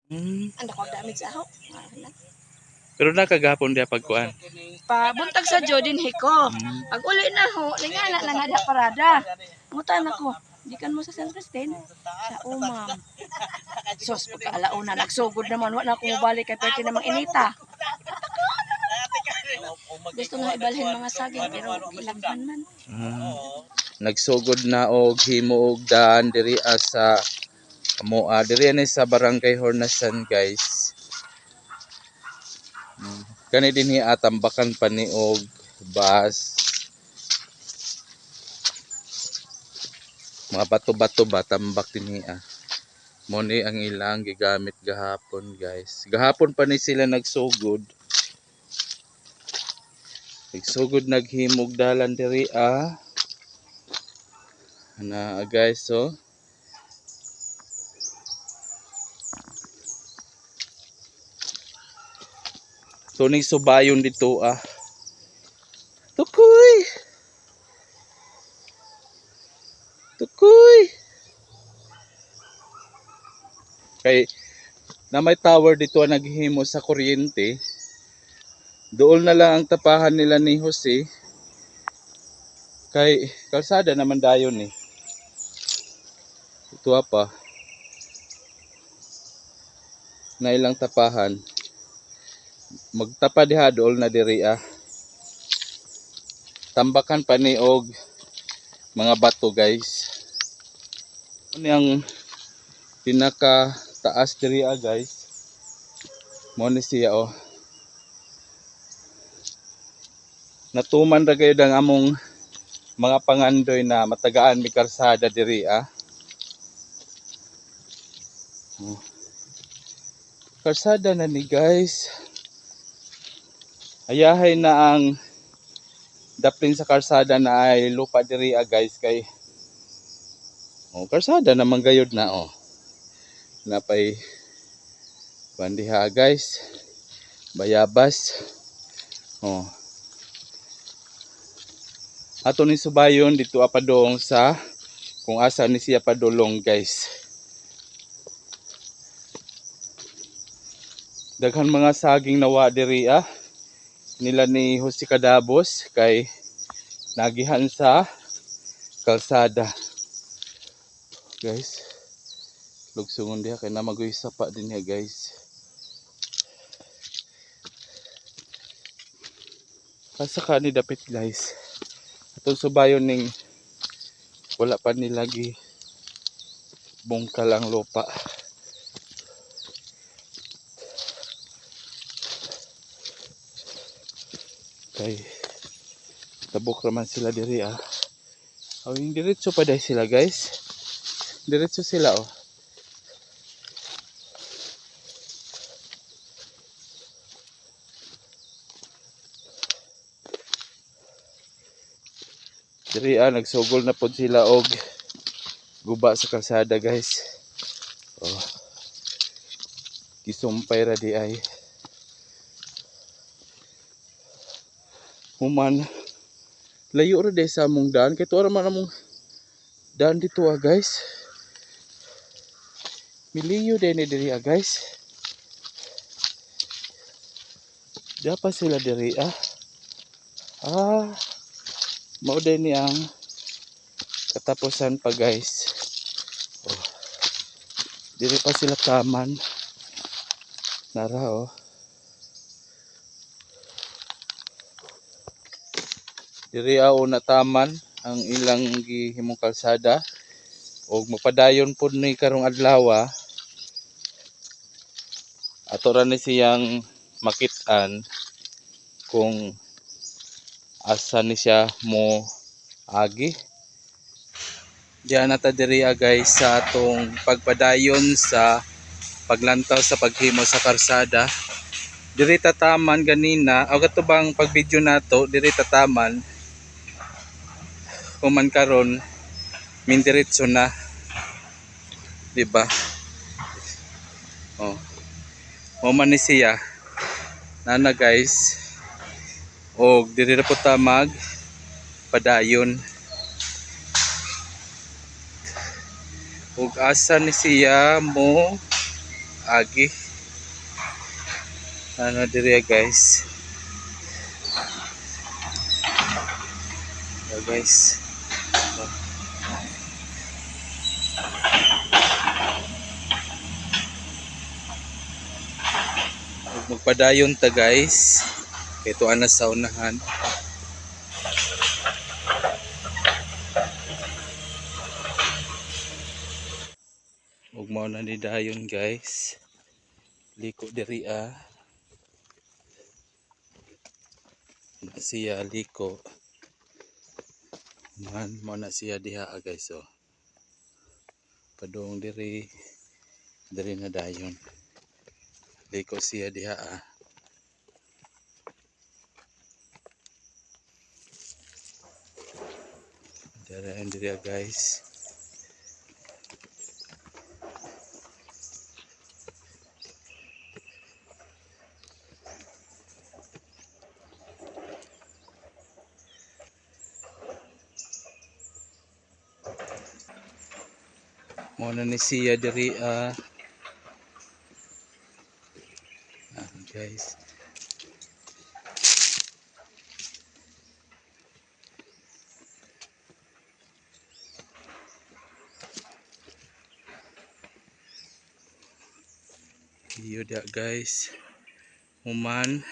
Ang dako damage sa aho. Ah, na. Pero nakagapon diha pagkuan. Pa buntag sa Jodin hiko. Pag uli na ho, lingana na nga diha parada. Mutan ako. Gikan mo sa San Christine sa umam. Sos pagkaalauna nagsugod naman wa na ako mobalik kay pwede namang inita. Gusto nga ibalhin mga saging pero gilagman man. Nagsugod na og himo og daan diri sa amoa diri ni sa Barangay Hornasan, guys. Kani dinhi atambakan pa ni og bus. Mga bato-bato ba tambak dinhi ah. Mo ni ang ilang gigamit gahapon, guys. Gahapon pa ni sila nagsugod. Nagsugod naghimog dalan diri ah. Na guys, so tuning subayon dito ah. Tukoy. Tukoy. Kay na may tower dito ang naghihimo sa kuryente. Dool na lang ang tapahan nila ni Jose. Kay kalsada naman dayon eh. Ito pa. Na ilang tapahan. Magtapa diha dool na diri ah. Tambakan pa ni og mga bato, guys. Ano ang pinaka taas diri ah, guys. Mo ni siya oh. Natuman ra gayud ang among mga pangandoy na matagaan mi kalsada diri ah. Oh. Kalsada na ni, guys. Ayahay na ang daplin sa kalsada na ay lupa diri ah, guys, kay oh, kalsada naman gayud na oh. Napay bandiha, guys. Bayabas. Oh. Ato ni subayon dito padong sa kung asa ni siya padulong, guys. Daghan mga saging nawa diri ah. Nila ni Jose Cadabos kay nagihan sa kalsada. Guys, lugsungon diha kay namagoy sapa din niya, guys. Asa ka ni dapit, guys. Atong subayon ning wala pa nila gi bungkal ang lupa. Kay tabok raman sila diri ah. Awing diretso pa dahil sila, guys. Diretso sila oh. Diri ah nagsugol na pod sila og guba sa kalsada, guys. Oh. Gisumpay ra di ay. Human layo ra di sa among daan kay tuwa ra man among daan dito ah, guys. Miliyo din ni diri ah, guys. Diha pa sila diri ah. Ah, mao din ni ang katapusan pa, guys. Oh. Diri pa sila taman. Nara oh. Diri ah una taman ang ilang gihimong kalsada og mapadayon pod ni karong adlaw. Ato ra ni siyang makit-an kung asa ni siya mo agi. Diyan na ta diri ah, guys, sa atong pagpadayon sa paglantaw sa paghimo sa karsada. Diri tataman ganina, o kato bang pag-video nato, diri tataman. Human karon mindiretso na. Di ba? Oh. Mao man ni siya. Nana, guys. Og diri ra po ta mag padayon. Ug asa ni siya mo agi. Ano diri guys. So, guys. So, magpadayon ta guys. Kay tuan na sa unahan. Ug mao na ni dayon guys. Liko diri ah. Siya liko. Man mao na siya diha guys oh. Padung diri diri na dayon. Liko siya diha ah. Diri diri guys. Mao na ni siya diri ah. Guys. Iyo dia guys. Human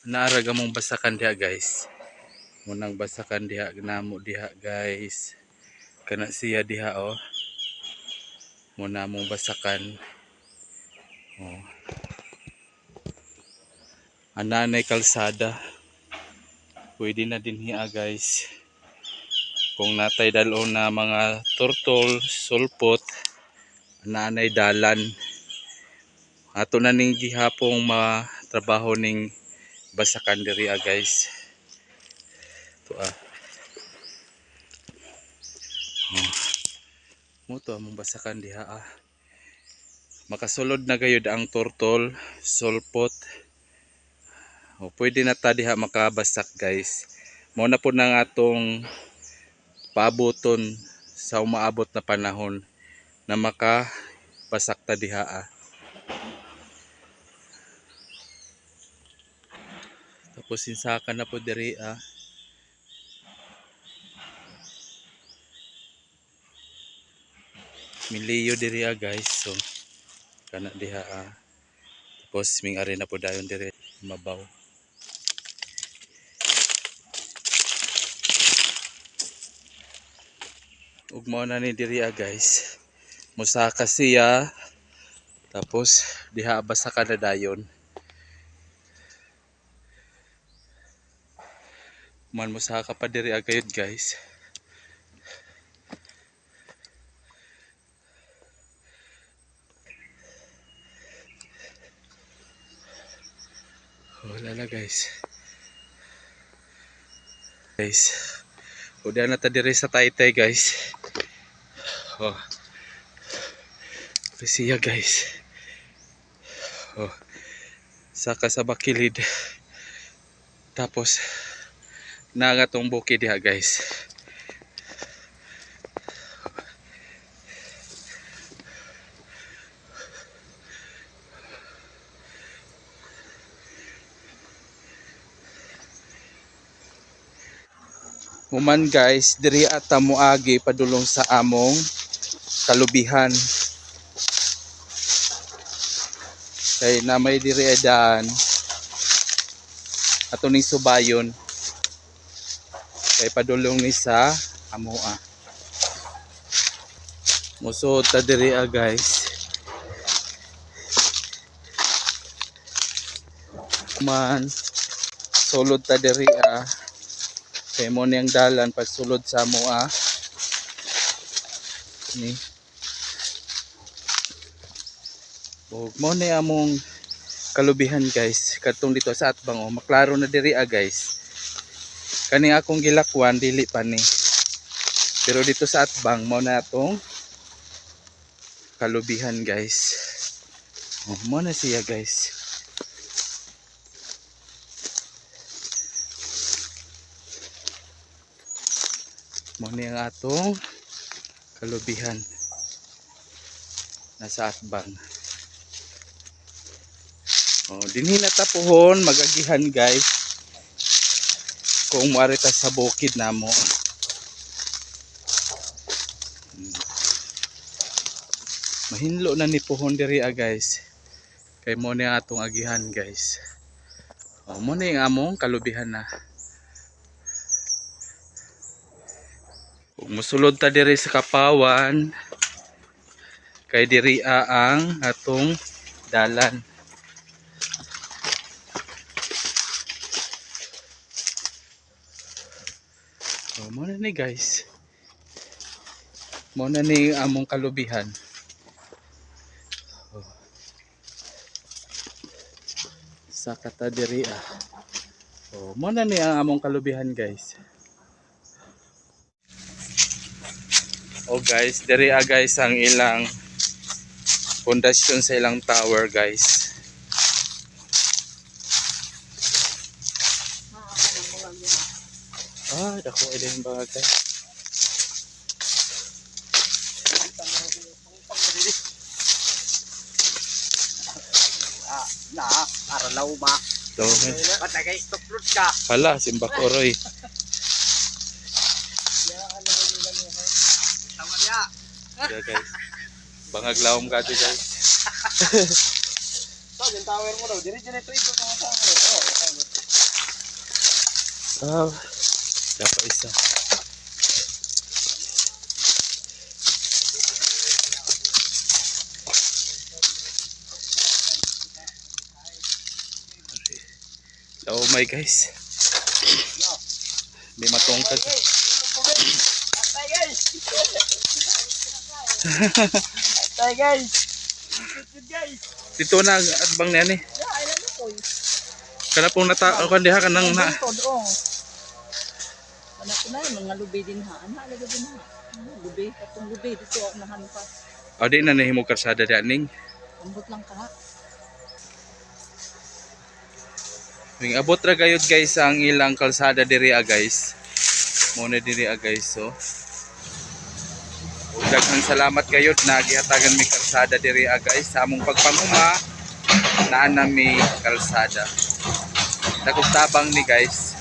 naara gamong basakan diha guys. Munang basakan diha namo diha guys. Kana siya diha oh. Muna mong basakan. Oh. Ananay kalsada. Pwede na din hiya guys. Kung natay dalon na mga turtle, sulpot, ananay dalan. Ato na ning gihapong matrabaho ning basakan diri guys. Ito ah. Oh. Mo to among basakan diha ah. Makasulod na gayud ang turtle, sulpot. O, pwede na ta diha makabasak guys. Mao na po nang atong paaboton sa umaabot na panahon na makabasak ta diha ah. Tapos sinsakan na po diri ah. Miliyo diri ah guys. So kana diha ah. Tapos ming ari na po dayon diri mabaw. Ug mao na ni diri ah guys. Musaka siya. Tapos diha basa ka na dayon. Man musaka pa diri agayod guys. Wala na guys. Guys. Udah na ta diri sa Taytay guys. Oh. Siya guys. Oh. Saka sa bakilid. Tapos nagatong bukid diha guys. Human guys, diri ata moagi padulong sa among kalubihan. Kay na may diri ay daan ato ning subayon. Kay padulong ni sa amoa. Musuod ta diri ah guys. Man sulod ta diri ah. Kay mo niyang dalan pagsulod sa amoa. Ni. Ug mo ni among kalubihan guys, kadtong dito sa atbang oh, maklaro na diri ah guys. Kani akong gilakwan dili pa ni. Pero dito sa atbang mo na atong kalubihan guys. Oh, mo na siya guys. Mo ni ang atong kalubihan. Nasa atbang. Oh, dinhi na ta pohon magagihan, guys. Kung muari ta sa bukid namo. Mahinlo na ni pohon diri ah, guys. Kay mo ni atong agihan, guys. Oh, mo ni ang among kalubihan na. Ug mosulod ta diri sa kapawan kay diri ang atong dalan. Oh, mo na ni, guys. Mo na ni among kalubihan. Oh. Sa kata diri ah. Oh, mo na ni ang among kalubihan, guys. Oh guys, diri ah guys ang ilang pundasyon sa ilang tower, guys. Ah, dako ilang bagay. Na, aralaw ba? Dami. Patagay tuklod ka. Hala, simbak oroy. Tama niya. Yeah, guys. Bangag lawom ka guys. So, yung tower mo daw. Dire dire trigo na tower. Oh, tower. Ah, dapat isa. Oh my guys. Hindi matungkad. Patay, guys. Patay, guys. Good, guys. Dito na atbang niya ni. Ya, ay na ko. Kana pong nata kan diha kanang na. Bungtod, oh. Anak ko na yung mga lubi din ha. Ano lagi din ha? Ano, lubi, katong lubi dito ako nahampas. O di na nahimo karsada diha ning. Ambot lang ka ha. Wing abot ra gayud guys ang ilang kalsada diri ah guys. Mo na diri ah guys, so. Ug daghang salamat gayud na gihatagan mi kalsada diri ah guys sa among pagpanguma naa na mi kalsada. Dakong tabang ni guys.